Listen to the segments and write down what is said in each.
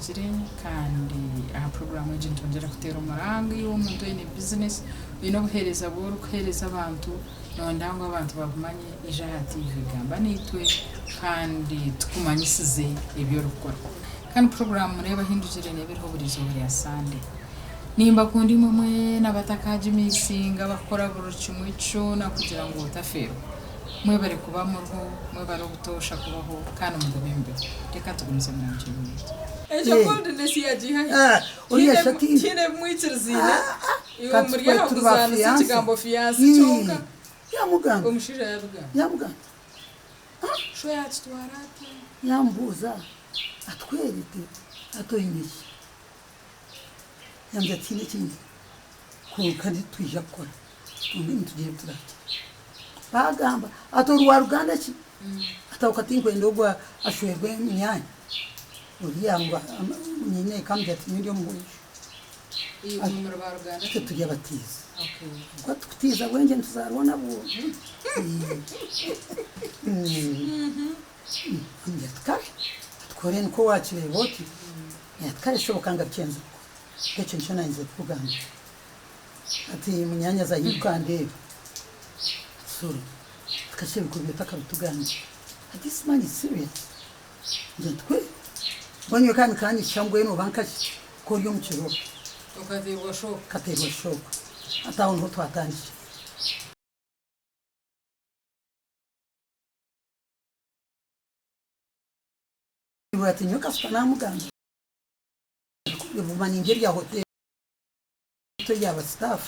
Bahindukire kandi aha puroguraamu egi nitwongyera kuteera omuranga iwe omuntu oine bizinesi, oine obuheereza obu orikuheereza abantu, nooyenda ngu abantu babumanye, ija aha tiivi gamba naitwe kandi tukumanyisize ebi orikukora. Kandi puroguraamu Reeba Ohindukire neeba eriho buri izooba rya Sande. Nimbakunda imwe mwena abatakagimisinga abakukora buri kimwe kyona kugira ngu otafeerwa. Mwebare kuba muriho, mwebare obutoosha kubaho kandi mugume mubeho. Reka tugumizemu na mugyenyi waitu. Egyo boldness yagiiha hi? Oriya shati. Tihaine ebi mwikiriziine, iwe Kati muri twe aha turi ba kuzaanisa fiance. ekigambo fiance kyonka. Yamugamba. Omushaija yabigamba. Yamugamba. Sho yakitwara ata? Yambuuza atwerete ati oine ki? Yangye tihaine eki nyine kwonka nitwija kukora twombi nitugira ebi turaakire. Baagamba ati ori wa ruganda ki? Ati aho ka tinkwenda ogwo ashwerwe munyaanya oriya ngu nyineeka amugira ati nyowe ndi omuhweju. Imwe muri ba ruganda Itwe ki? turi abatiizi. Okay. Ahabw'okuba tukutiiza bwengye nituzaarwa nabwo. Amugira ati kare ati ku orebe nikwo waakireeba oti. Ati kare shoboka ngarukye nze kukora. Ekyo nikyo naayenzire kukugambira. Ati munyaanyazi ahinduka andeeba. Ati Solo, ati kakye ebikuru bye otakabitugambira. Ati this man is serious. Ngira nti kweri? Mbwenu nyowe ka nikanyisha mbwenu oba nkaki ku ori omu kirooto. Okateerwa shock. Nkateerwa shock. Hati aho niho twatandikira. Ati nyowe kasita namugambira buguma nindya erya hotel eryaba staff.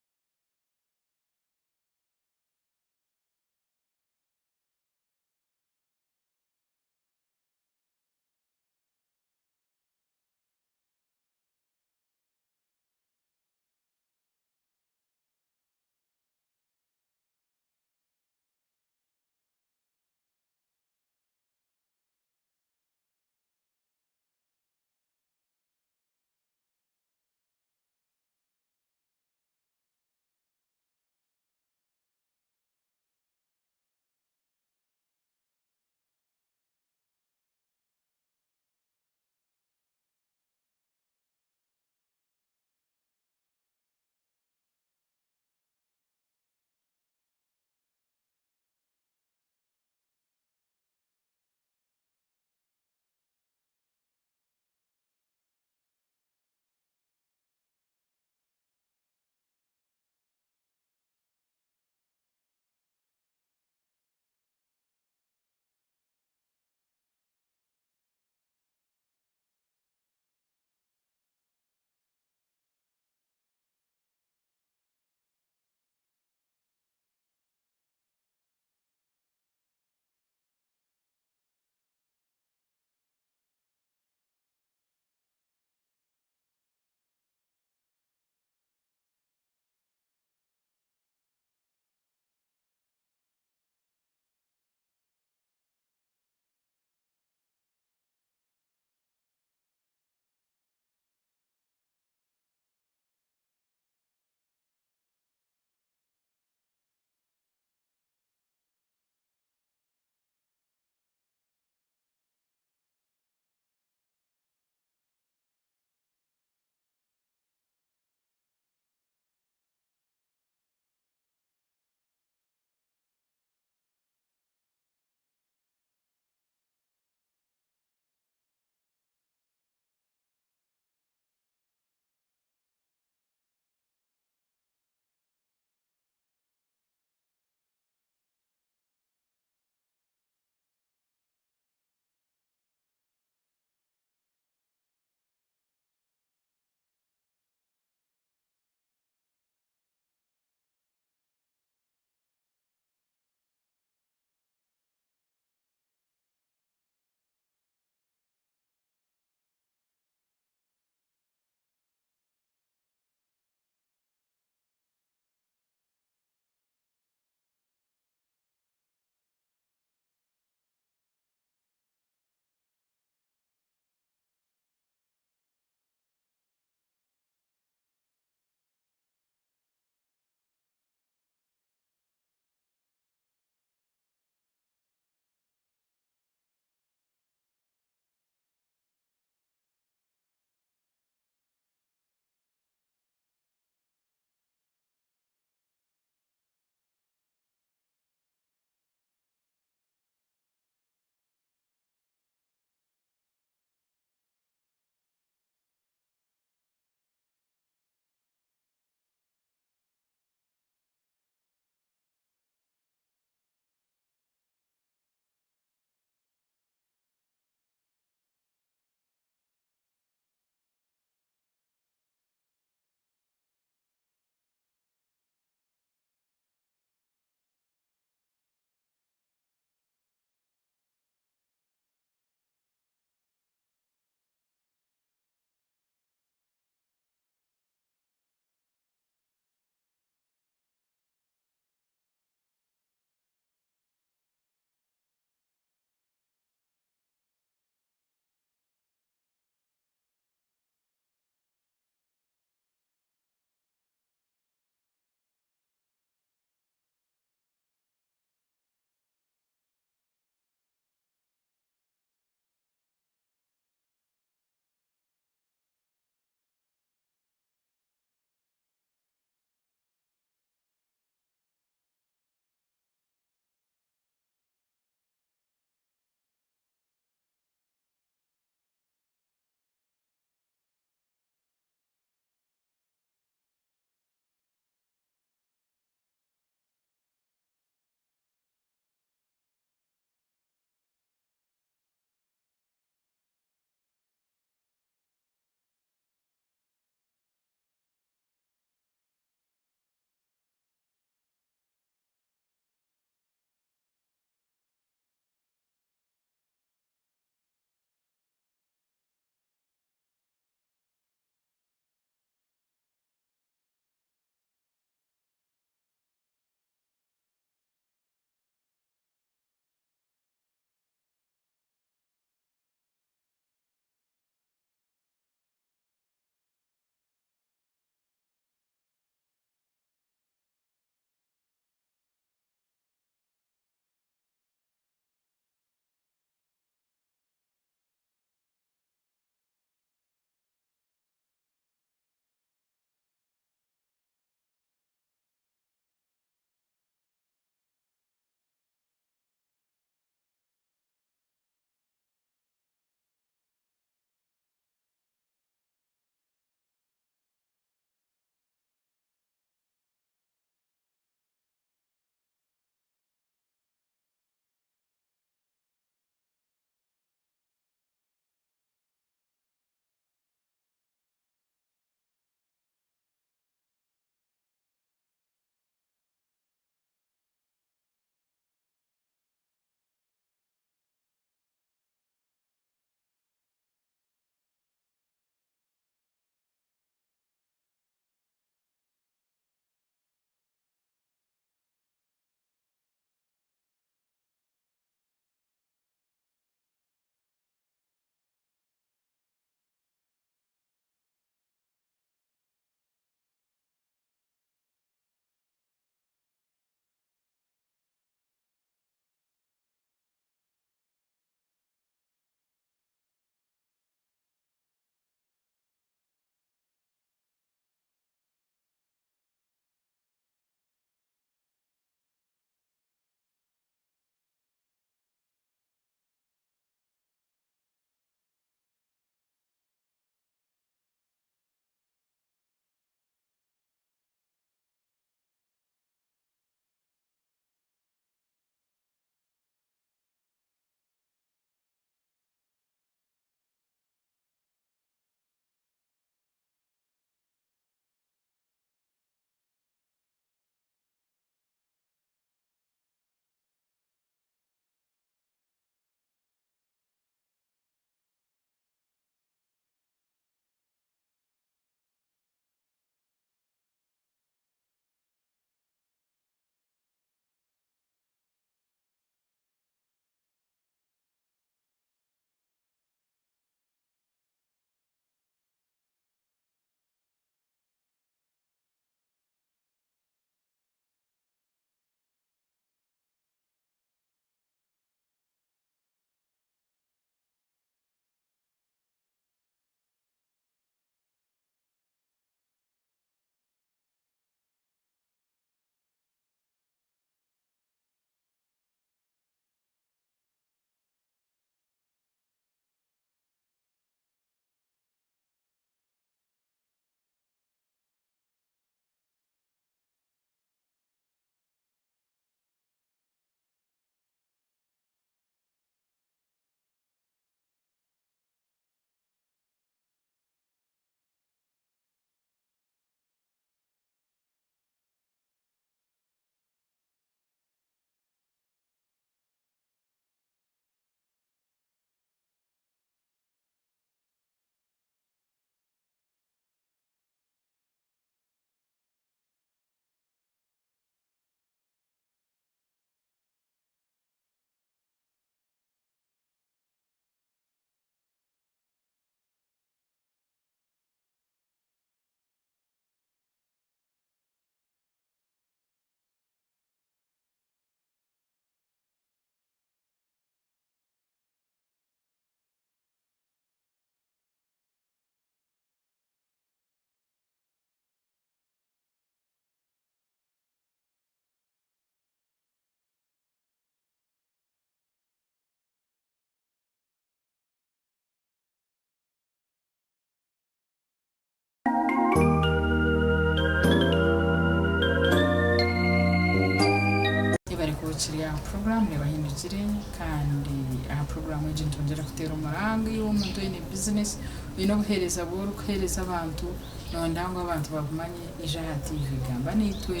Tukiri aha puroguraamu Nebahindukire kandi aha puroguraamu egi nitwongyera kuteera omuranga iwe omuntu oine bizinesi, oine obuheereza obu orikuheereza abantu, nooyenda ngu abantu babumanye, ija aha tiivi gamba naitwe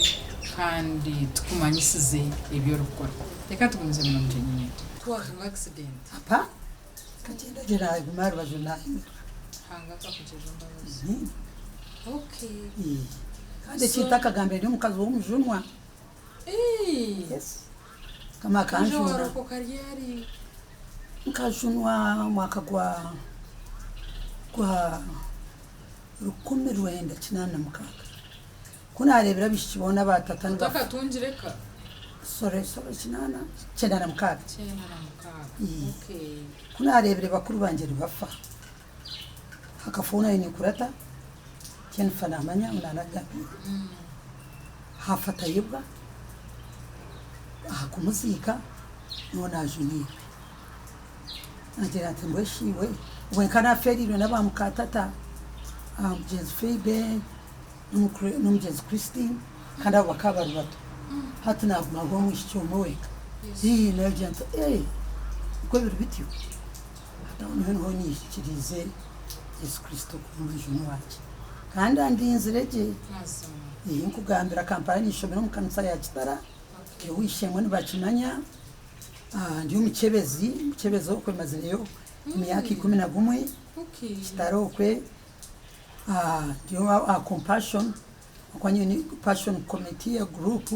kandi tukumanyisize ebi orikukora. Reka tugumizemu n'omugyenyi waitu. Tiwatunga akisidenti? Apa, nkagyenda gye naaguma aha rubaju naahimirwa. Ruhanga akakugirira embabazi. Okay. Kandi eki ntakagambire ndi omukazi w'omujunwa. Yes. Mukama Akanjuna. akanjuna. Warokoka ryari? Nkajunwa omwaka gwa gwa 1986. Ku naareebire abaishiki boona ba tata nibafa. Otakatungire eka? Sorry, sorry, kinaana, 96. 96. Ii. Okay. Ku naareebire bakuru bangye nibafa, hakafa ou naabaire ninkurata, Jennifer naamanya ou naanagambire. Haafa Tayebwa, aha kumuziika niho naajuniirwe. Naagira nti mbwenu shi iwe, obwe nka naafeereirwe n'aba muka tata, mugyenzi Phoebe n'omugyenzi Christine kandi abo bakaba bari bato. Hati naaguma ndi omwishiki omwe wenka. Ii naagira nti ee nikwo biri bityo? Hati aho niho niho nyikiriize Yesu Kristo kuba omujuni wangye. Kandi andinzire gye. Ei nkugambira Kampala ninshomera omu kanisa ya Kitara, ow'eishe-emwe nibakimanya. Ndi omukyebezi, omukyebezi okwe mazireyo emyaka 11 Kitara okwe. Ndi owa Compassion, ahabw'okuba nyowe ni Compassion committee group,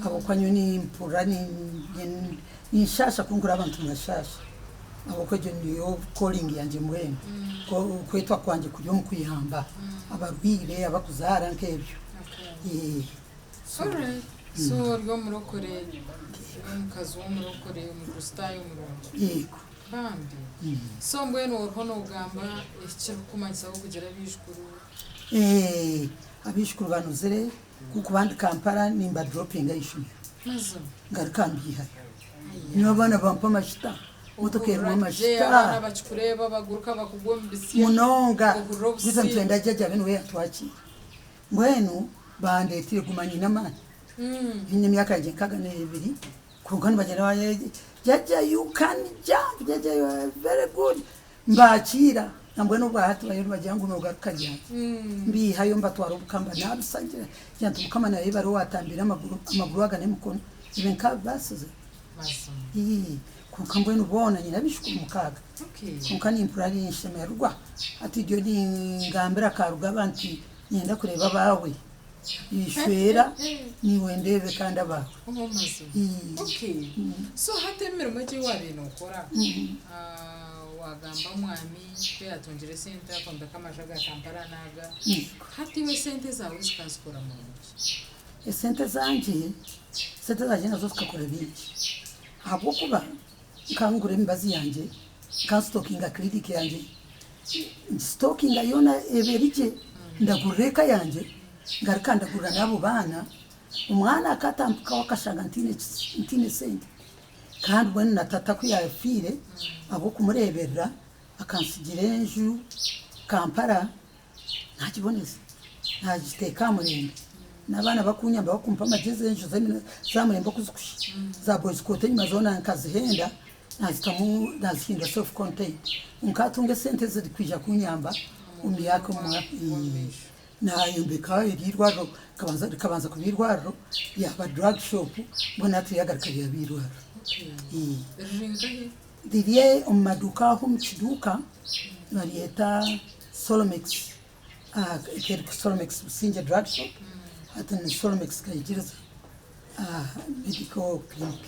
ahabw'okuba nyowe nimpurira ninshaasha ku nkureba abantu nibashaasha ahabw'okuba egyo niyo calling yangye mbwenu. Okwetwa kwangye kuri omu kuyamba abarwaire, abarikuzaara nk'ebyo. Alright. So ori omurokore, ori omukazi w'omurokore, omukristaayo murungi. Yego. Bambi. So mbwenu oriho noogamba ekirikukumanyisa kugira abaijukuru? Abaijukuru banuzire ku kuba ndi Kampala nimba droppinga aha ishomero Mazima. ngaruka mbiihayo. Nyowe abaana bampa amashita, motoka erimu Ohurira gye amashita. abaana bakikureeba baguruka bakugwa omu bitsya. Munonga. Ohurira Gweitu obusiime. nitwenda jjaja abe niwe yatwakiira. Mbwenu bandeetire guma nyine amaani. Nyine emyaka yangye 62 kwonka nibagyenda banyereka jjaja you can jump, jjaja you are very good. Mbaakiira nambwenu obwahati bariyo nibagira ngu nogaruka ryari. Mbiihayo mbatwara obuka mbanaabisa ngira nti Mukama nayebare owatambiire amaguru amaguru aga n'emikono ebi nkabibaasize. Ii, Kwonka mbwenu boona nyine abaijukuru mukaaga kwonka nimpurira ninshemererwa. Hati ryo ningambira Karugaba nti niinyenda kureeba abaawe ishwera niiwe ndeebe kandi abaawe. Ii. So hati emirimo egi ei waabaire nookora, waagamba omwami ku yaatungire esente akombeka amaju aga Kampala n'aga, hati iwe esente zaawe zikazikora murimo ki? Esente zangye, esente zangye nazo zikakora bingi ahabw'okuba nkangura emibazi yangye, nkansitokinga clinic yangye, ngisitokinga yoona eba eri gye, ndagurira eka yangye, ngaruka ndagurira n'abo baana, omwana akatambukaho akashanga ntiine sente kandi mbwenu na tata ku yaafiire ahabw'okumureeberera akantsigira enju Kampala. Naagiboneza, naagiteeka aha murembe. N'abaana bakunyamba bakumpa amagyezi enju z'aha murembe oku zikushusha. Za boys quarter enyima zoona nkazihenda naazitamu naazihindura self contained. Nkatunga esente ezirikwija kunyamba omu myaka Naayombeka eryo eirwariro rikabanza kuba eirwariro ryaba drug shop mbwenu hati ryagaruka ryaba eirwariro. Riri nkahi? Riri omu maduuka aho omu kiduuka nibaryeta Solomex eri Solomex Busingye drug shop hati ni Solomex Kaigiriza medical clinic.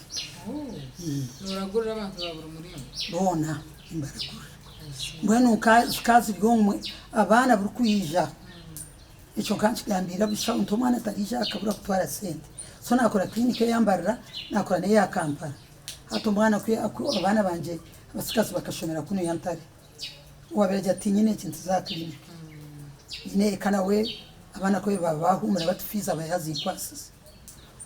Noragurira abantu ba buri muringo? Boona nimbaragurira. Mbwenu zikaba ziri omwe abaana burikwija Ekyo nka nkigambiire abashaho nti omwana tariija akabura kutwara sente. So nakora clinic eya Mbarara nakora n'eya Kampala. Hati omwana ku abaana bangye abatsigazi bakashomera kunu ya Ntare. Owabaire agira ati tinyine eki nti za clinic. Nyine eka nawe abaana ku baba bahuumura bati fees aba yazinkwasize.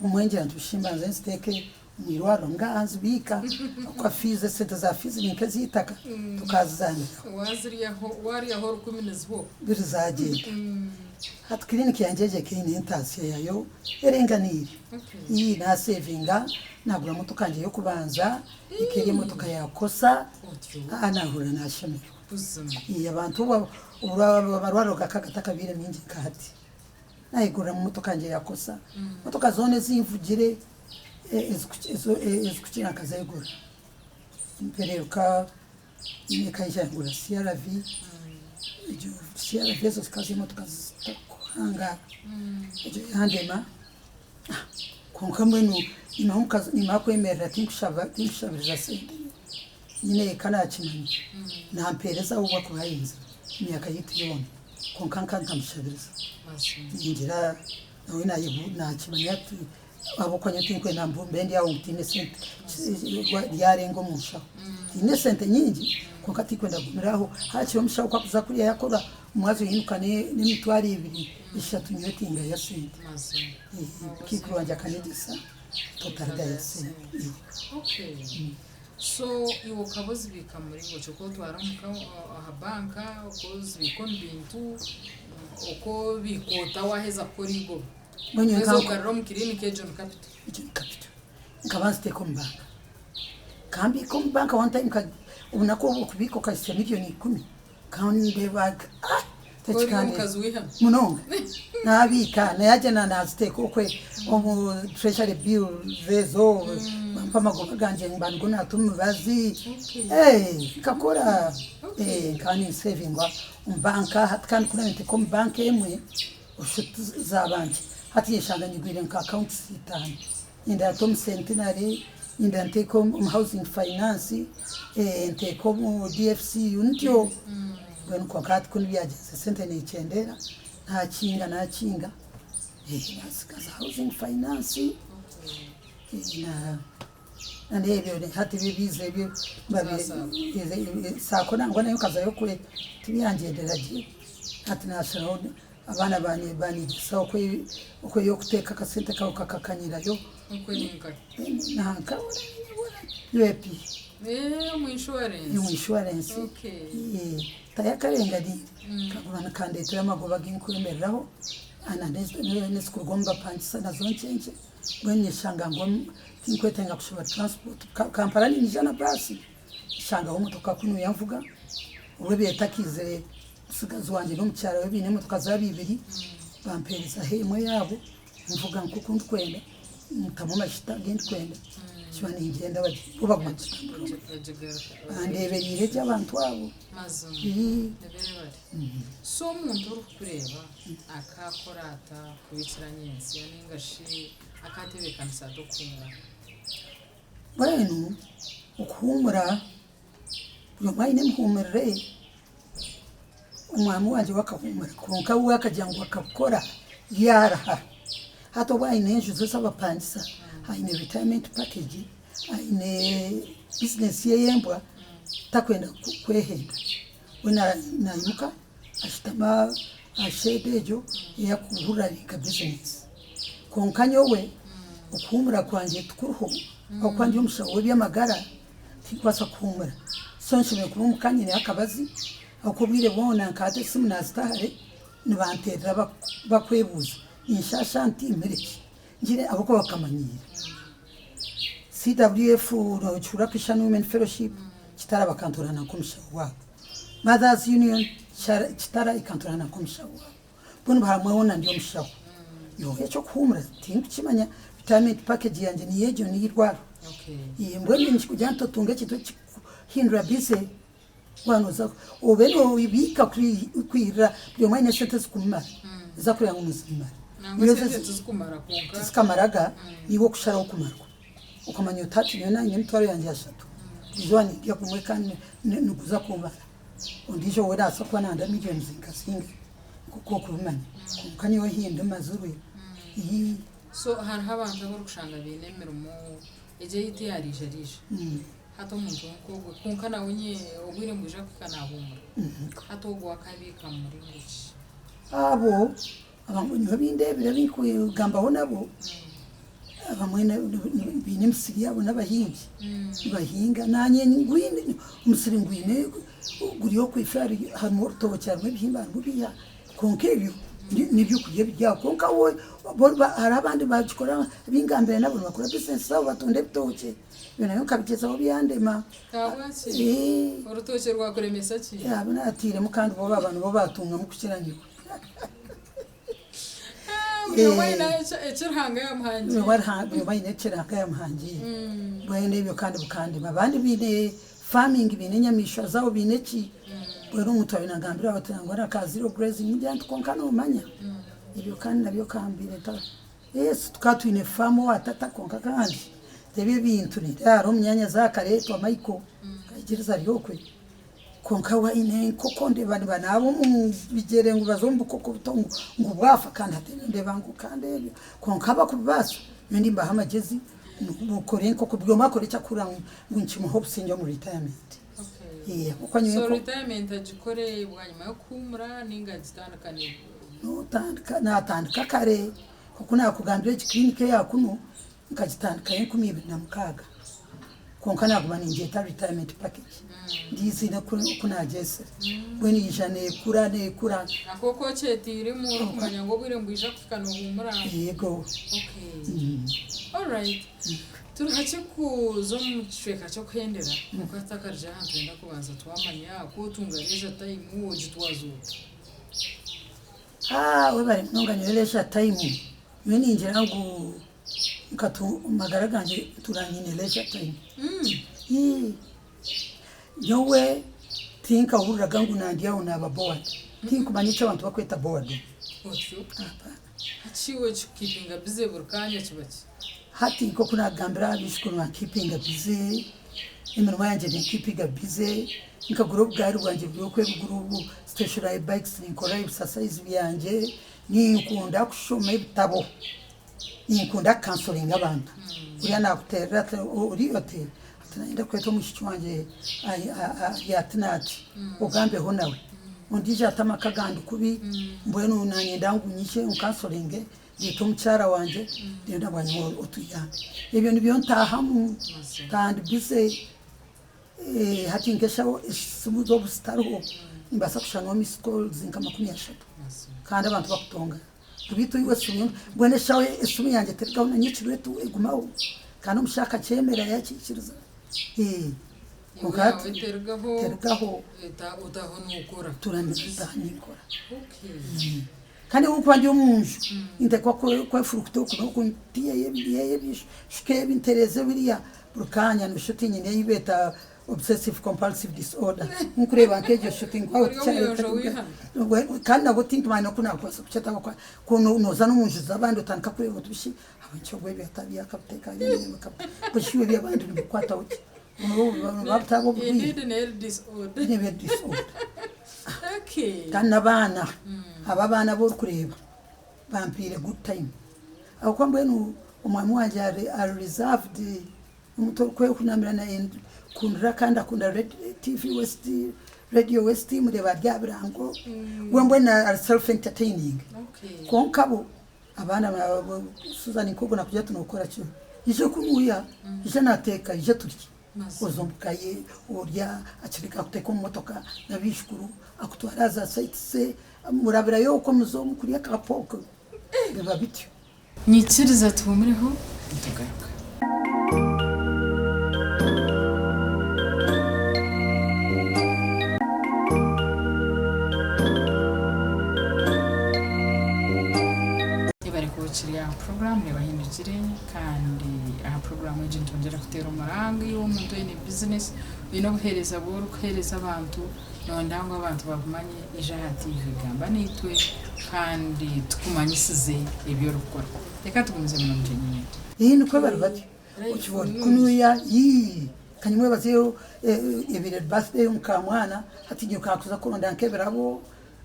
Obumwe ngira nti bishi mbanze nziteeke omu irwariro ngaaha nzibiika ahabw'okuba fees esente za fees ni nk'ez'eitaka tokaazizaniraho. Waziryaho waryaho orukumi nizihwaho. Biri zaagyenda. Hati clinic yangye egyo eka eine entaasya yaayo eringaniire. Ii naasevinga naagura motoka yangye y'okubanza, eka eri emotoka ya kosa, aa naahurira naashemererwa. Ii abantu obu obu amarwariro gakaba gatakabaire maingi nka hati. Naayeguriramu motoka yangye ya kosa. Motoka zoona ezi nvugire ezikukira nkazegura. Mpereeruka Nkaija ngura CRV, egyo CRV ezo zikaba ziri emotoka zitakuhangara, egyo yandema kwonka mbwenu nimara kwemerera tinkushaba tinkushabiriza sente nyine eka nakimanya nampereza ahu akuba ayenzire emyaka yaitu yoona kwonka nka ntamushabiriza ningira nawe nakimanya ati Ahabw'okuba nyowe tinkwenda ngu mbe ndi aho ngu tiine sente ryarenga omu nshaho. Tiine sente nyingi kwonka tinkwenda kugumira aho. Haakiri omushaho ku akuza kuriya yakora omwazyo oimuka n'emitwaro ebiri, eshatu nyowe tingaya sente. Mukaikuru wangye akanyegyesa nti otarigaya sente. So iwe okaba ozibiika mu muringo ki? Oku otwara omuka aha banka, oku ozibiika omu bintu, oku obiika ota waaheza kukora eigoba? Mbwenu nyowe Waheza nka- ogarura omu kiriniki egyo ni capital. Egyo ni capital. Nkaba nziteeka omu banka. Nkambiika omu banka one time nka obunaku obwo okubiika okahitsya milioni ikumi nkandeeba nti ah Ori tekikandeba omukazi w'eihame. munonga. Nabiika nayagyenda naziteeka okwe omu treasury bills ezo bampa amagoba gangye mba nigo naata omu mibazi. Okay. Nkakora Okay. nkaba ninsevinga omu banka hati kandi ku naabiteeka omu banka emwe Nshuti zaaba nkye. Hati nyeshanga nyigwire nka accounts itaano. Nyenda nte omu Centenary, nyenda nteeke omu Housing Finance, nteeke omu DFCU ntyo. Mbwenu kwonka hati kunu byagyenzire sente nekyendera, nakinga nakinga, nasigaza Housing Finance na. N'ebyo hati ebyo ebiiza ebyo saako nangwa nayo nkazayo kwe tibyangyendera gye hati nasharaho abaana banyegyesa oku ey'okuteeka akasente kawe kakakanyirayo nanka UAP omu inshuwarensi tayo akarenganiire kaguma nikandeetera amagoba agu nkwemereraho n'ezikuruga omu bapangisa nazo nkye nkye. Mbwenu nyeshanga ngu tinkwetenga kushaba transport. Kampala ninyija na baasi, nshangaho emotoka kunu yanvuga, obwo ebiire etakiizire mutsigazi wangye n'omukyara we baine emotoka zaabo ibiri, bampeerezaho emwe yaabo, nvuga nk'oku ndikwenda, ntamu amajuta agu ndikwenda, nkiba ningyenda bo baguma nibatambura bandeebereire gye abantu abo. So omuntu orikukureeba Akaakora ata kubikira nyentsya nainga shi akaatebeekanisa ata okuhuumura? Mbwenu okuhuumura buri omwe aine emihuumurire ye. Omwami wangye we akahuumura kwonka we akagira ngu akakora yaaraha. Hati obu aine enju ze ez'abapangisa, aine retirement package, aine bizinesi ye ey'embwa, takwenda kwehenda. We naimuka ashutama aha sheedi egyo ei arikuhurira ari nka bizinesi. Kwonka nyowe okuhuumura kwangye tikuriho ahabw'okuba ndi omushaho w'eby'amagara tinkubaasa kuhuumura. So nshemereire kuba omuka nyineyo akabazi ahabw'okuba obwire bwona nkaata esimu naazita hare nibanteerera bakwebuuza ninshaasha nti mpire ki? Ngire ahabw'okuba bakamanyiira. CWF nokihurira Christian Women Fellowship Kitara bakantoorana nk'omushaho waabo. Mothers Union Kitara ekantoorana nk'omushaho waabo. Mbwenu hamwe hoona ndi omushaho. Nyowe eky'okuhuumura tinkukimanya, retirement package yangye niyo egyo n'eirwariro. Mbwenu nikikugira nti otunge ekintu ekikuhindura busy Waaba nooza obe noobiika kwihirira buri omwe aine esente ezikumumara ezi arikureeba ngu nizimumara. Nangwa esente tizikumara kwonka. Tizikamaraga iwe okusharaho kumarwa okamanya oti hati nyowe naanye emitwaro yangye ashatu erizooba nindya gumwe kandi niguza kumara. Ondiijo we naabaasa kuba nayenda millions nka zingahi nk'oku orikubimanya kwonka nyowe ahi ndi mazirwe. So hariho abantu abu orikushanga baine emirimo egyo ei eya riija riija. Hati omuntu nk'ogwo, kwonka nawe obwire nibwija kuhika naahuumura. Hati ogwo akabiika mu muringo ki? Abo abamwe nibo bindeebire abinkugambaho nabo, abamwe baine emisiri yaabo n'abahingi, nibahinga. Naanye ngwine, omusiri ngwine guri okwo ife harimu orutookye, harimu ebihimba, harimu ebiiha, kwonka ebyo. N'ebyokurya ebiri aho kwonka bo hariho abandi bagikora abingambire nabo nibakora bizinesi zaabo batunda ebitookye ebyo nabyo nkabigyezaho byandema. Ahabwaki? Orutookye rwakuremesa ki? Abu naatairemu kandi bo baaba nibo baatungamu kukira nyowe. Buri omwe aine eki Ruhanga yaamuhangiire. Buri omwe aine eki Ruhanga yaamuhangiire. Mbwenu ebyo kandi bikandema. Abandi baine farming baine enyamaishwa zaabo baine ki, mbwenu omuntu abaire nangambira ati nangwa na ka zero grazing ningira nti kwonka noomanya ebyo kandi nabyo kambire nta, yes tukaba twine farm owa tata kwonka kandi ebyo ebintu nindeeba hariho munyaanyazi akareetwa Michael akaikiriza ari okwe. Kwonka we aine enkoko ndeeba nibanaaba omu bigyere ngu baze omu bukoko buto ngu bwafa kandi hati ebyo ndeeba ngu kandi ebyo kwonka abakubibaasa nyowe nimbaha amagyezi mukore enkoko buri omwe akore eki arikuhurira ngu nikimuha obusingye omu retirement. Ahabw'okuba nyowe So retirement agikore bwanyima y'okuhuumura ninga agitandikane? Notandika natandika kare nk'oku naakugambira egi clinic eya kunu Nkagitandikayo 2006 kwonka naguma ningyeta retirement package ndiiziine oku nagyesire mbwenu yaija nekura nekura. Nako oku okyetairemu orikumanya ngu obwire nibwija kuhika nohumura. Yego. Okay. Alright. Turi hakye kuza omu kicweka ky'okuhendera kwonka tutakarugire aha nitwenda kubanza twamanya ku otunga leisure time ogitwaza ota? Haa webare munonga nyowe leisure time nyowe ningira ngu Amagara gangye ntuura nyine leisure time. Nyowe tinkahuriraga ngu nandi aho naaba bored. Tinkumanya eki abantu barikweta boredom. Otyo? Hati iwe ekikukeepinga busy buri kaanya kiba ki? Hati nk'oku naagambira abaijukuru nibankeepinga busy, emirimo yangye nenkeepinga busy, nkagura obugaari bwangye buri okwebugura obu stationary bikes ninkora ebisasayizi byangye, ninkunda kushoma ebitabo. Ninkunda kukansoringa abantu. Oriya nakuterera ati ori oti ati nayenda kweta omwishiki wangye ari ati nati ogambeho nawe. Ondiijo ati amaka gandi kubi mbwenu nanyenda ngu nyije onkansoringe ndeete omukyara wangye then bwanyima otuyambe. Ebyo nibyo ntahamu kandi busy hati nk'eshaho esimu zo obu zitariho nimbaasa kushanga missed calls nka 30 kandi abantu bakutongana. Beitu iwe esimu mbwenu eshaaha esimu yangye terikaho na nyekiro egumaho kandi omushaija akakyemera yakiikiriza kwonka hati terikaho ntaha ninkora kandi obu ndikuba ndi omunju ninteekwa kwefurukuta oku n'oku ntiiheyo ebi nyiheyo ebi nshuke ebi ntereeze biriya buri kaanya noshusha oti nyine ei beeta Obsessive compulsive disorder nkureeba nk'egyo shuti ngu Ori omuyonjo w'eihano. Kandi nabwo tinkumanya n'oku naakubaasa kukyeta ahabw'okuba ku nooza n'omu nju z'abandi otandika kureeba oti bishi ahabw'enki ogu ebi atabyakabiteeka bishi iwe eby'abandi nibikukwataho ki? Nibaba oburwaire. Indeed n'eri disorder. N'eri disorder. Okay. Kandi n'abaana, abo abaana abu orikureeba bampiire good time ahabw'okuba mbwenu omwami wangye ari reserved. Omuntu orikwehunamira nayekundira kandi akunda TV West, Radio West mureeba ari aha birango, we mbwenu ari self entertaining. Kwonka bo abaana ba Susan nk'ogwo nakugira ati nokora ki? Ija kunuya, ija nateeka, ija turye. Oza omu ka ye orya, akireka akuteeka omu motoka n'abaijukuru, akutwara aha za sites ze, murabirayo okwo muza omu kurya ka pork, biba bityo. Nyikiriza tuhumureho nitugaruka. Yebare kuba okiri aha puroguraamu Rebahindukire kandi aha puroguraamu egi nitwongyera kuteera omuranga iwe omuntu oine bizinesi, oine obuheereza obu orikuheereza abantu, Nooyenda ngu abantu bakumanye, ija aha tiivi gamba naitwe kandi tukumanyisize ebi orikukora. Reka tugumizemu n'omugyenyi waitu. Ii nikwo bari batyo okiba ori kunuya ii kanyimwebazeyo ebaire eri birthday y'omukamwana hati nyowe nkakuza kuronda nk'ebirabo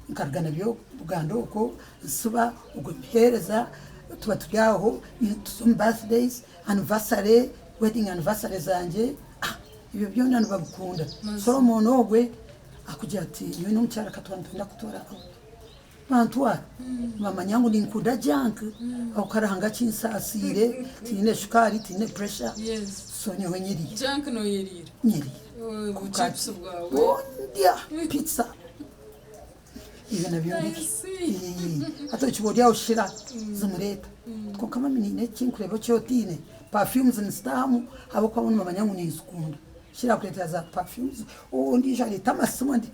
nkaruga nabyo Buganda okwo nsiba ogwo muhereza tuba turi aho tuza omu birthdays, anniversary, wedding anniversary zangye. Ebyo byona nibabikunda. Solomon ogwe akugira ati, Nyowe n'omukyara akatwara nitwenda kutwara out. Bantwara. Nibamanya ngu ninkunda junk ahabw'okuba Ruhanga akinsaasiire, tinyine shukaari, tinyine pressure, so nyowe nyeriire. Junk noyeriira? Nyeriire. Obuchipusi bwawe? Ndya pizza. Ebyo nabyo I ndeke. see. Eh, hati okiba ori aho shira zimureeta. Kwonka mami niine eki nkureeba eki otiine, perfumes nizitaahamu ahabw'okuba bo nibamanya ngu ninzikunda. Shira akureetera za perfumes, ondiijo areeta amasimu andi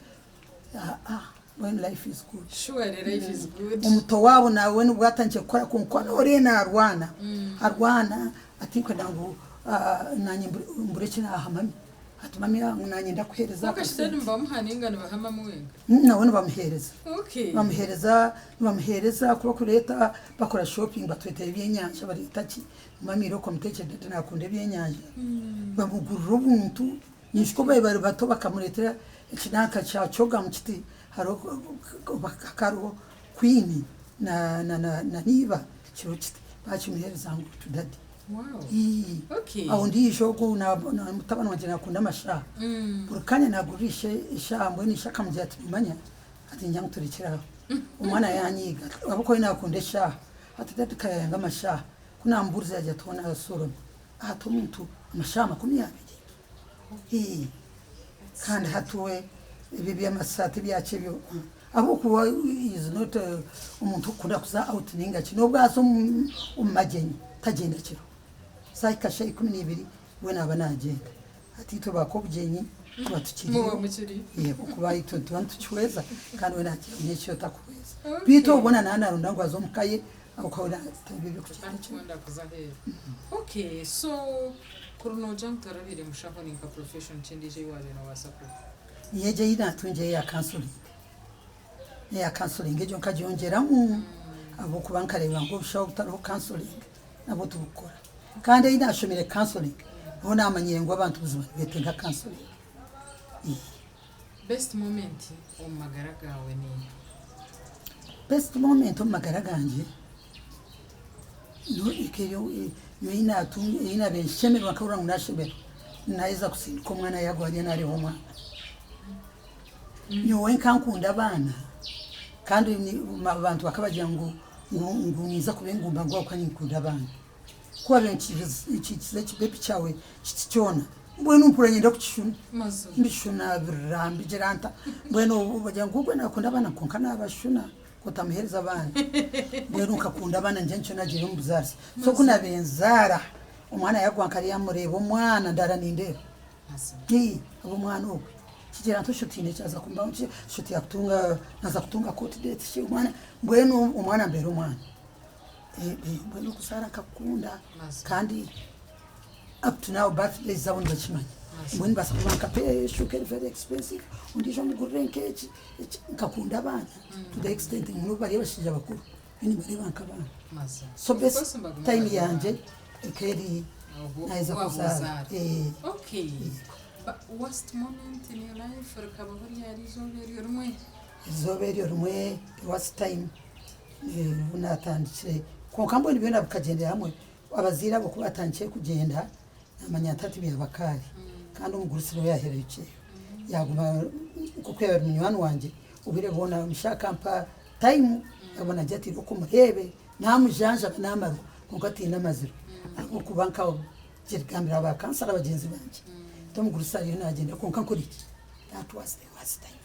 aa mbwenu life is good. Surely life is good. Omuto waabo nawe nibwo atandikire kukora kwonka nooreeba naarwana, arwana atinkwenda ngu naanye mbure eki naaha mami. Ati mami ngu naanye ndakuheereza Kwonka shi akasente. nibamuha ninga nibaha mami wenka? Nawe nibamuheereza. Okay. Nibamuheereza, nibamuheereza ku bakureeta bakora shopping batureetera ebyenyanja bareeta ki, mami irooko omuteekyere dada naakunda ebyenyanja, bamugurira obuntu. Nyijuka obu baabaire bari bato bakamureetera ekinanka kya chogamu kiti hariho hariho Queen na na na iba kiriho kiti baakimuheereza ngu to daddy. Wow. Ii. Okay. Aho ondiijo ogu na na mutabani wangye naakunda amashaaha. Buri kanya naagurira ishe eshaaha mbwenu ishe akamugira ati noomanya ati niinyija ngu turekyere aho. Omwana yaanyiiga ahabw'okuba we naakunda eshaaha. Ati daddy ka yaayanga amashaaha. Ku naamubuurize yaagira ati hoona soroma. Ati omuntu amashaaha 20? Ii. Kandi hati we ebyo eby'amasaati ebyaki ebyo ahabw'okuba is not omuntu orikukunda kuza out ninga ki n'obu aza omu magyenyi tagyenda kiro. Zaahika shaaha 12 we naaba naagyenda. Hati itwe ba k'obugyenyi tuba tukiriyo Muba mukiriyo. Ahabw'okuba itwe nituba nitukihweza kandi we naagira ngu nyekiro takuhweza. Beitu obwo naaba naaronda ngu aze omu ka ye ahabw'okuba we naaba ebyokugyenda kiro. Tarikukunda kuza aheeru. Okay, so kuri noogira ngu torabaire mushaho ni nka profession ki endiijo ei waabaire noobaasa kuba? Niyo egyo ei naatungire eya counselling. Eya counselling egyo nkagyongyeramu ahabw'okuba nkareeba ngu obushaho obutariho counselling nabwo tibukukora. Kandi ei naashomire counselling niho naamanyire ngu abantu buzima nibeetenga counselling. Best moment omu magara gaawe neeha? Best moment omu magara gangye niyo ei naabaire nshemererwa nkahurira ngu naashemererwa naaheza kutsindika omwana yaagwa hariya naareeba omwana. Nyowe nkankunda abaana kandi abantu bakabagira ngu ninza kuba engumba ngu ahabw'okuba ninkunda abaana. Ku waabaire nikikiza ekibebi kyawe kiti kyona, mbwenu mpurira niinyenda kukishuna, mbishuna birira mbigira nta, mbwenu bagira ngu ogwe naakunda abaana kwonka naabashuna otamuheereza abaana. Mbwenu nkakunda abaana ningira nikyo naagiire omu buzaarisa. So ku naabaire nzaara, omwana yaagwa nkariya mureeba omwana ndaara nindeeba. Ii, Omwana ogwe kigira nti osho tihaine ekyaza kumbaho ki, osho tiyakutunga naaza kutunga court date shi omwana mbwenu omwana ambeera omwana. Mbwenu okuzaara nkakukunda kandi up to now birthdays zaabo nibakimanya. Mbwenu nibaasa kuba nka pay eshuuka eri very expensive, ondiijo omugurire nk'eki, nkakunda abaana to the extent ngu n'obu bari abashaija bakuru, nyowe nimbareeba nk'abaana. So best time yangye eka eri naheza kuzaara. Eizooba eryo rimwe worst time obu naatandikire kwonka mbwenu byona bikagyendera hamwe. Abazaire abo ku baatandikire kugyenda naamanya nti hati byaba kaari kandi omugurusi niwe yaahererukireyo. Yaaguma nk'oku yaabaire ari munywani wangye obwire bwona omushaija akampa time yaaba naagira ati irooko omureebe naamujanjaba naamarwa kwonka tihaine amaziro ahabw'okuba nkagambira ba kansara bagyenzi bangye nti omugurusi ariyo naagyenda kwonka nkore ki? That was the worst time.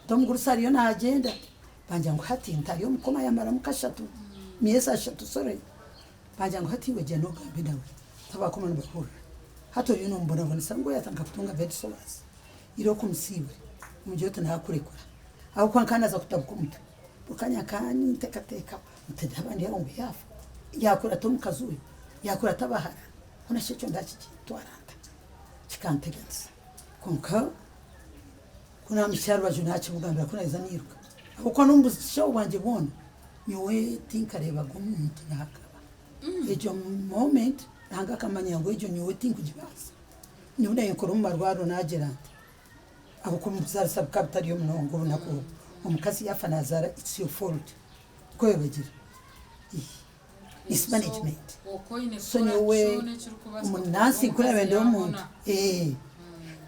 Nti omugurusi ariyo naagyenda bangira ngu hati ntari omu koma yamaramu kashatu, myezi ashatu sorry. Bangira ngu hati iwe gyenda ogambe nawe tabakoma nibahurira. Hati oriyo nomubonabonesa ngu yatandika kutunga bed sores irooko omusiibure omugire oti nakurekura ahabw'okuba nkaba naza kutabuka omutwe buri kanya nkaba ninteekateeka nti naaba ndi aho ngu yaafa yakurata omukazi we yakurata abahara hoona shi ekyo ndakitwara nta kikanteganisa kwonka Ku naamuhikire aha rubaju naakimugambira ku naaheza nairuka ahabw'okuba n'omu bushaho bwangye bwona nyowe tinkareebaga omuntu naakaba. Egyo moment Ruhanga akamanya ngu egyo nyowe tinkugibaasa. Nyowe naanye nkora omu marwariro naagira nti ahabw'okuba omu buzaarisa bukaba butariyo munonga obunaku obwo, omukazi yaafa naazaara it's your fault nikwo bagira. Mismanagement. So nyowe omunansi nkureba ndi omuntu eh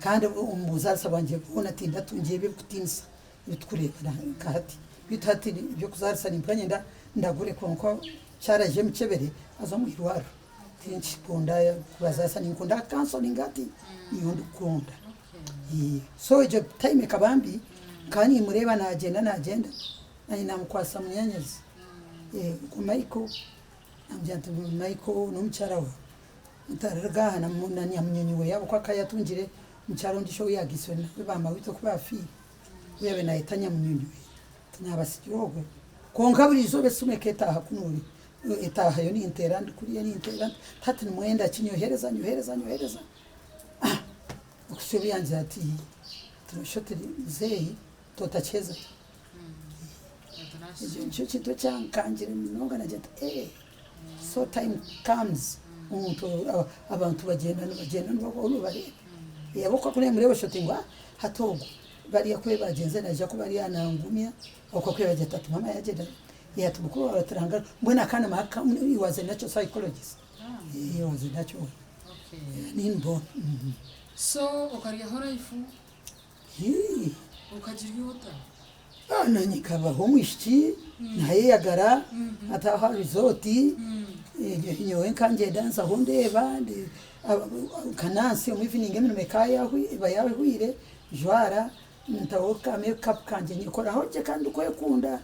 kandi omu buzarisa bwangye bwona tindatungire ebirikutinisa ebitukurebera nka hati. Beitu hati ebyokuzarisa nimpurira niinyenda ndagure kwonka kyaraija emikyebere haza omu irwariro tinkikunda kubazarisa ninkunda counseling hati niyo ndikukunda. So egyo time ekaba mbi nkaba nimureba nagyenda nagyenda. Naanye naamukwasa munyaanyazi ogwo Michael, naamugira nti Michael n'omukyara waawe mutariruga aha na nyamunyonyi we ahabw'okuba akaba yaatungire omukyara ondiijo ou yaagaitsire nawe ba maaweitwe ku baafiire, ou yaabaire naayeta nyamunyonyi we. Nti naabatsigira ogwo. Kwonka buri izooba esimu eketaaha kunu etaahayo ninteera ndi kuriya ninteera nti hati nimwenda ki nyohereza nyohereza nyohereza. Okuhitsya obu yangira ati noshusha oti muzeeyi totakiheza. Ekyo nikyo kintu ekyankangire munonga nagira nti ee so time comes omuntu abantu bagyenda nibagyenda nibabaho nobareeba. Ahabw'okuba ku namureeba oshusha oti ngu hati ogu bariya ku bagyenzire naija kuba ari aha nangumya ahabw'okuba ku yabagira ati maama yagyenda ati mukuru waawe ati Ruhanga mbwenu akaana he was a natural psychologist he was a natural inborn. So okaryaho life okagirya ota? Nanye nkabaho omwishiki nayeyagara hataaho aha resort nyowe nkangyenda nzaho ndeeba nka nansi omu evening emirimo ekaba yahwire njwara ntaho ka make up kangye nyekoraho gye kandi ndikwekunda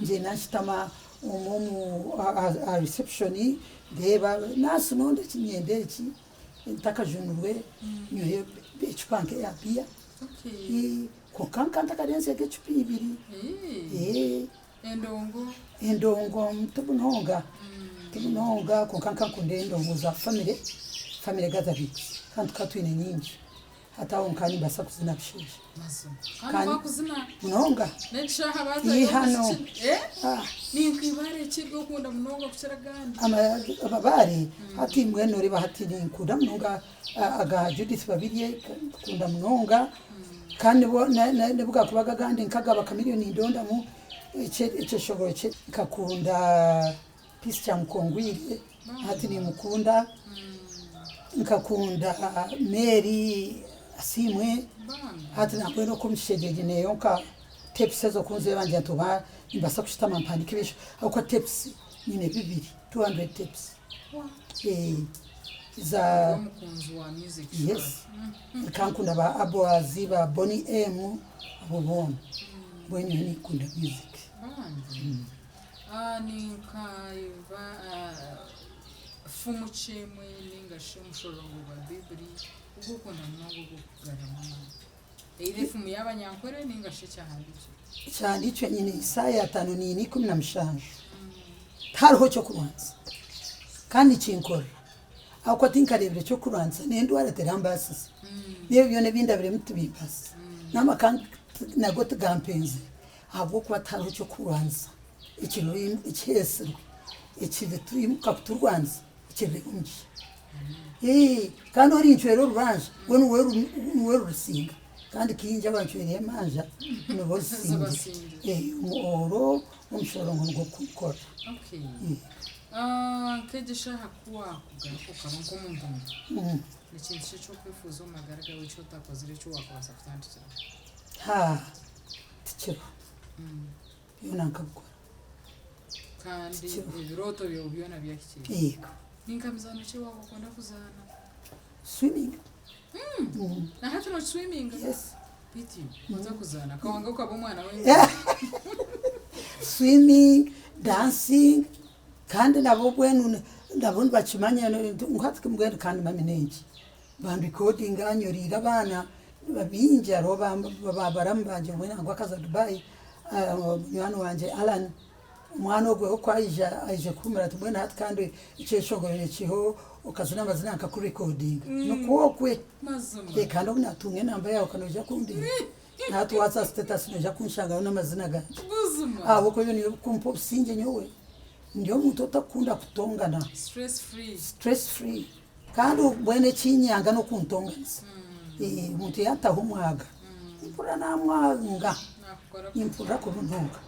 ngyenda nshutama omu aha reception ndeeba nansi nonda ki nyenda eki ntakajunirwe nyowe ecupa nk'eya biya kwonka nka ntakarenzege ecupa ibiri. Endongo? Endongo ti munonga, ti munonga kwonka nka nkunda endongo za family, family gatherings kandi tukaba twine nyingi. Hati aho nkaba nimbaasa kuzina busheesha. Mazima. Kandi wakuzina? Munonga. N'ekishaaha Ii hano. Eh? Ninka ibaare ki ery'okunda munonga kukira agandi? Amabaare hati mbwenu noreeba hati ninkunda munonga aga Judith Babirye nkunda munonga kandi n'obu gakuba agandi nk'aga Chameleone nindondamu ekyeshongoro kye nkakunda Peace Kyamukongwire hati nimukunda, nkakunda Mary Asiimwe hati nambwenu oku omu kishengye nyineyo nka tapes ezo ku nzeeba ngira nti oba nimbaasa kushutama mpandiike ebintu ahabw'okuba tapes nyine bibiri, 200 tapes za yes nkankunda ba Aboaz ba Bonny M abo boona mbwenu nyowe ninkunda music. Ninkareeba fumu ki emwe ninga shi omushororongo gwa Baiburi ogu orikunda munonga ogurikukugaruramu amaani? Either efumu y'abanyankore ninga shi ekyahandiikirwe. Ekyahandiikirwe nyine Isaaya ataano naina 17. Tihariho ky'okurwanisa kandi nikinkorera ahabw'okuba tinkareebire ky'okurwanisa n'endwara terambaasize n'ebyo byona ebi ndabiremu tibimbaasize n'amaka nago tigampenzire. Ahabw'okuba tihariho ky'okurwanisa ekiheesirwe ekirikwimuka kuturwanisa ekirireeba omugisha. Kandi orincwera orubanja we niwe rurisinga, kandi kaingi abancwera emanja nibo rusingira. Orwo omushorongo nigwo gurikukora. Nk'egi eshaaha ku waakugaruka okaba nk'omuntu muto, ni kintu ki eki orikwefuuza omu magara gaawe eki otakozire eki waakubaasa kutandikiraho? Tikiriho. Byona nkabikora. Kandi Tikiriho. ebirooto byawe byona byahikiriire. Yego. Ni nka mizaano ki ei waaba okunda kuzaana? Swimming. Na hati nookiswiminga? Yes. Beitu iwe oza kuzaana kawanga okaba omwana w'engaro. Swimming, dancing, kandi nabo mbwenu nabo nibakimanya ngu hati mbwenu kandi mami n'enki. Bandikodinga nyoreire abaana baingi hariho baramu bangye mbwenu nangwa akaza Dubai munywani wangye Allan omwana ogwe we ku aija aije kuhumura ati mbwenu hati kandi ekyeshongoro nikiho okazina amazina nkakurekodinga nikwo okwe kandi obu natunga enamba yaawe ka noija kundeeba hati waaza status noija kunshangaho n'amazina gangye ahabw'okuba ebyo nibyo birikumpa obusingye nyowe ndi omuntu otakukunda kutongana stress free. Kandi mbwenu ekinyanga n'okuntonganisa. Omuntu yantaho omwaga, nimpurira namwanga, nimpurira kubi munonga.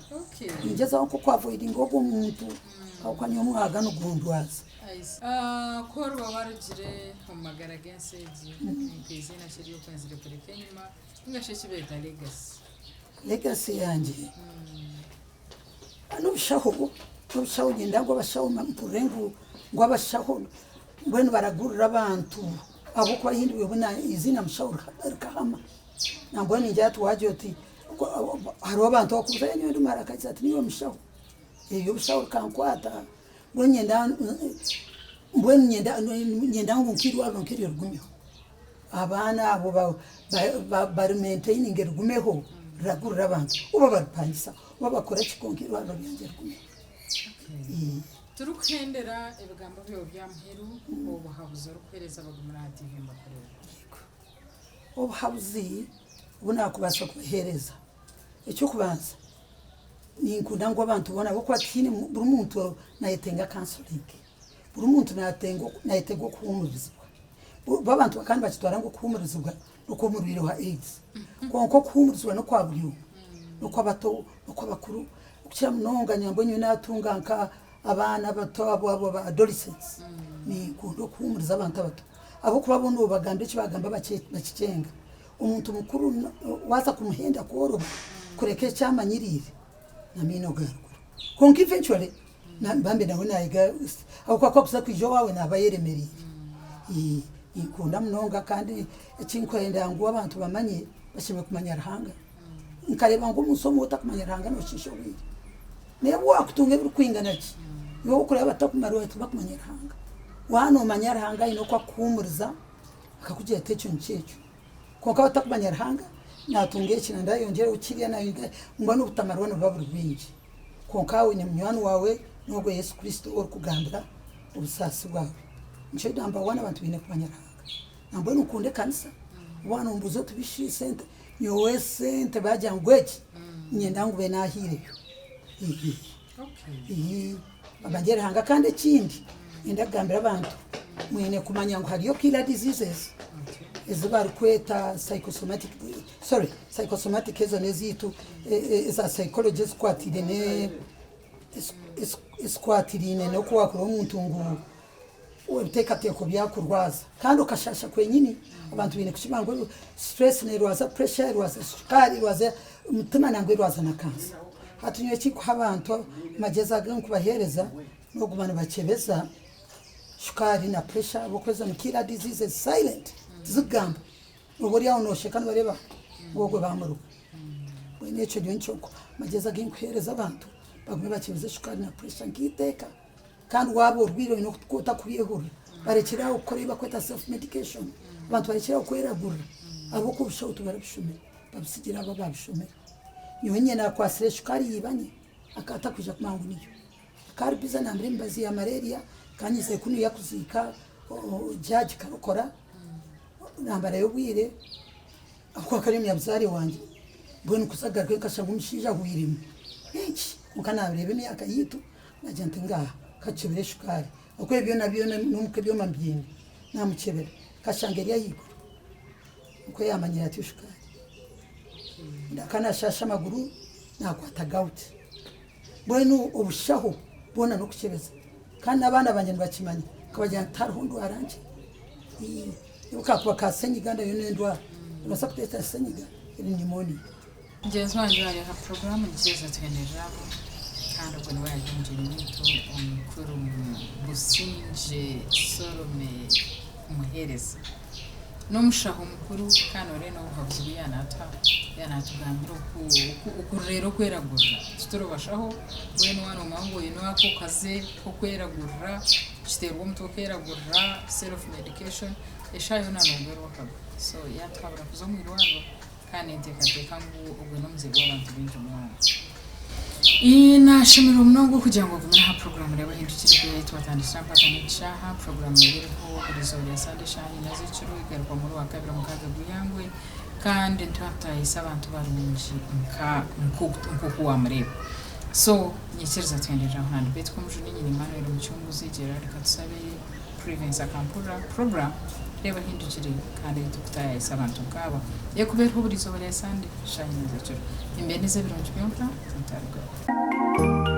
Ningyezaho nk'oku avoidinga ogwo muntu ahabw'okuba nyowe omwaga nigundwaza. Ku oriba warugire omu magara g'ensi egi, nk'eiziina ki eri okwenzire kureka enyima ninga shi eki beeta legacy? Legacy yangye n'obushaho, n'obushaho niinyenda ngu abashaho mpurire ngu abashaho mbwenu baragurira abantu ahabw'okuba ahu ndi eiziina mushaho rikahama. Nambwenu ningira nti waagira oti. Hariho abantu abakubuuza nyowe ndi muhara akagira ati niiwe mushaho? Eby'obushaho bikankwata mbwenu nyenda mbwenu nyenda nyenda ngu nk'eirwariro nk'eryo rigumeho. Abaana abo bari maintaininge rigumeho riragurire abantu oba baripangisa oba bakore ki kwonka eirwariro ryangye rigumeho. Turikuhendera ebigambo byawe bya muheru, obuhabuzi orikuheereza abagumire aha TV nibakureeba. Obuhabuzi obu naakubaasa kubaheereza, eky'okubanza ninkunda ngu abantu boona ahabw'okuba tihaine buri muntu naayetenga counselling, buri muntu naayetenga okuhuumurizibwa. Bo abantu bakaba nibakitwara ngu okuhuumurizibwa n'okw'omurwaire wa AIDS kwonka okuhuumurizibwa n'okwa buri omwe, n'okw'abato, n'okw'abakuru okukira munonga nyowe mbwenu nyowe naatunga nka abaana abato abo aba adolescents ninkunda okuhuumuriza abantu abato. Ahabw'okuba bo noobagamba eki baagamba bakikyenga. Omuntu mukuru waaza kumuhenda kworoba kureka eki amanyiriire n'amaino ga ruguru. Kwonka eventually bambe nawe naayega ahabw'okuba ku arikuza kwija owaawe naaba ayeremereire. Ninkunda munonga kandi eki nkwenda ngu abantu bamanye bashemereire kumanya Ruhanga. Nkareeba ngu omunsi omu otakumanya Ruhanga nooshiisha obwire. N'obu waakutunga ebirikwingana ki, iwe ou orikureeba batakumarwa tibakumanya Ruhanga. Waaba noomanya Ruhanga aine oku akuhuumuriza akakugira ati ekyo nikyo ekyo. Kwonka waaba otakumanya Ruhanga, naatunga eki nanda ayongyereho kiriya mbwenu obutamarwa nibuba buri bwingi. Kwonka oine munywani waawe n'ogwo Yesu Kristo ou orikugambira obusaasi bwawe. Nikyo namba waani abantu baine kumanya Ruhanga. Nambwenu nkunda ekanisa, waaba nombuuza oti bishi sente, nyowe sente baagira ngu egi, niinyenda ngu mbe naahaireyo. Bamanye Ruhanga kandi ekindi niinyenda kugambira abantu mwine kumanya ngu hariyo killer diseases ezi barikweta psychosomatic sorry psychosomatic ezo n'ezaitu eza psychology ezikwatiraine ezikwatiraine n'oku waakureeba omuntu ngu ebiteekateeko byakurwaza kandi okashaasha kwenyini. Abantu baine kukimanya ngu stress nerwaza pressure, erwaza shukaari, erwaza omutima nangwa erwaza na kansa. Hati nyowe ekinkuha abantu amagyezi agu nkubaheereza n'okuguma nibakyebeza shukaari na pressure ahabw'okuba ezo ni killer diseases silent tizikugamba. Nooba ori aho noosheka nibareeba ngu ogwe baamuruga. Mbwenu ekyo nyowe nikyo amagyezi agu nkuheereza abantu bagume bakyebeze shukaari na pressure nk'eiteeka. Kandi waaba orwaire oine oku otakubyehurira, barekyere aho kukora ebi barikweta self medication. Abantu barekyere aho kweragurira ahabw'okuba obushaho tibarabishomire, babutsigire abo abaabishomire. Nyowe nyine naakwatsire shukaari ya ibanye akaba atakwija kumanya ngu niyo. Akaba ari bize nambura emibazi ya malaria, nkaba nyizire kunuya kuziika jaji Karokora, nambarayo obwire. Ahabw'okuba akaba ari omunyabuzaare wangye, mbwenu kuza kugarukayo nkashanga omushaija ahweiremu. Enki? Kwonka naareeba emyaka yaitu, naagira nti ngaaha, ka tukyebere shukaari. Ahabw'okuba ebi byona byona n'omuka ebyoma mbiine. Naamukyebera, nkashanga eri ahaiguru. Nikwo yaamanyire atyo shukaari. Akaba naashaasha amaguru, naakwata gout. Mbwenu obushaho bwona n'okukyebeza. Kandi n'abaana bangye nibakimanya. Nkabagira nti tihariho ndwara nkye. Nobu kakuba ka senyiga nayo n'endwara. Nobaasa kuteeta senyiga eri pneumonia. Mugyenzi wangye ari aha puroguraamu Nikyeza Tuhendereraho kandi ogwo niwe ari omugyenyi waitu omukuru Busingye Solome Muhereza. N'omushaho mukuru kandi nooreeba n'obuhabuzi obu yaanaatuha, yaanaatugambira oku okurera okweragurira. Tituri bashaho, mbwenu waaba noomanya ngu oine ako kaze k'okweragurira, kiteerwa omutwe okeeragurira, self medication, eshaaha yoona noogwerwa akabi. So yaatuhabura kuza omu irwariro kandi ninteekateeka ngu ogwo n'omuze gw'abantu baingi munonga. Naashemererwa munonga okugira ngu ogumire aha puroguraamu Reeba Ohindukire Kwiha ahi twatandikira mpaka n'egi shaaha. Puroguraamu neeba eriho buri izooba rya Sande eshaaha ina z'ekiro egaruka omuri Rwakabiri omukaaga gw'eihangwe kandi nituba nitutaahiisa abantu barungi nka nk'oku waamureeba. So nyikiriza tuhenderere aho handi. Beitu Komujuni nyine Emmanuel Mucunguzi, Gerald Katusabe, Privence Akampurira, puroguraamu Reeba Ohindukire kandi ei turikutaayaayisa abantu nk'aba erikuba eriho buri izooba rya Sande shaaha ina z'ekiro. Nimbeendeza ebirungi byonka, mutarugaho.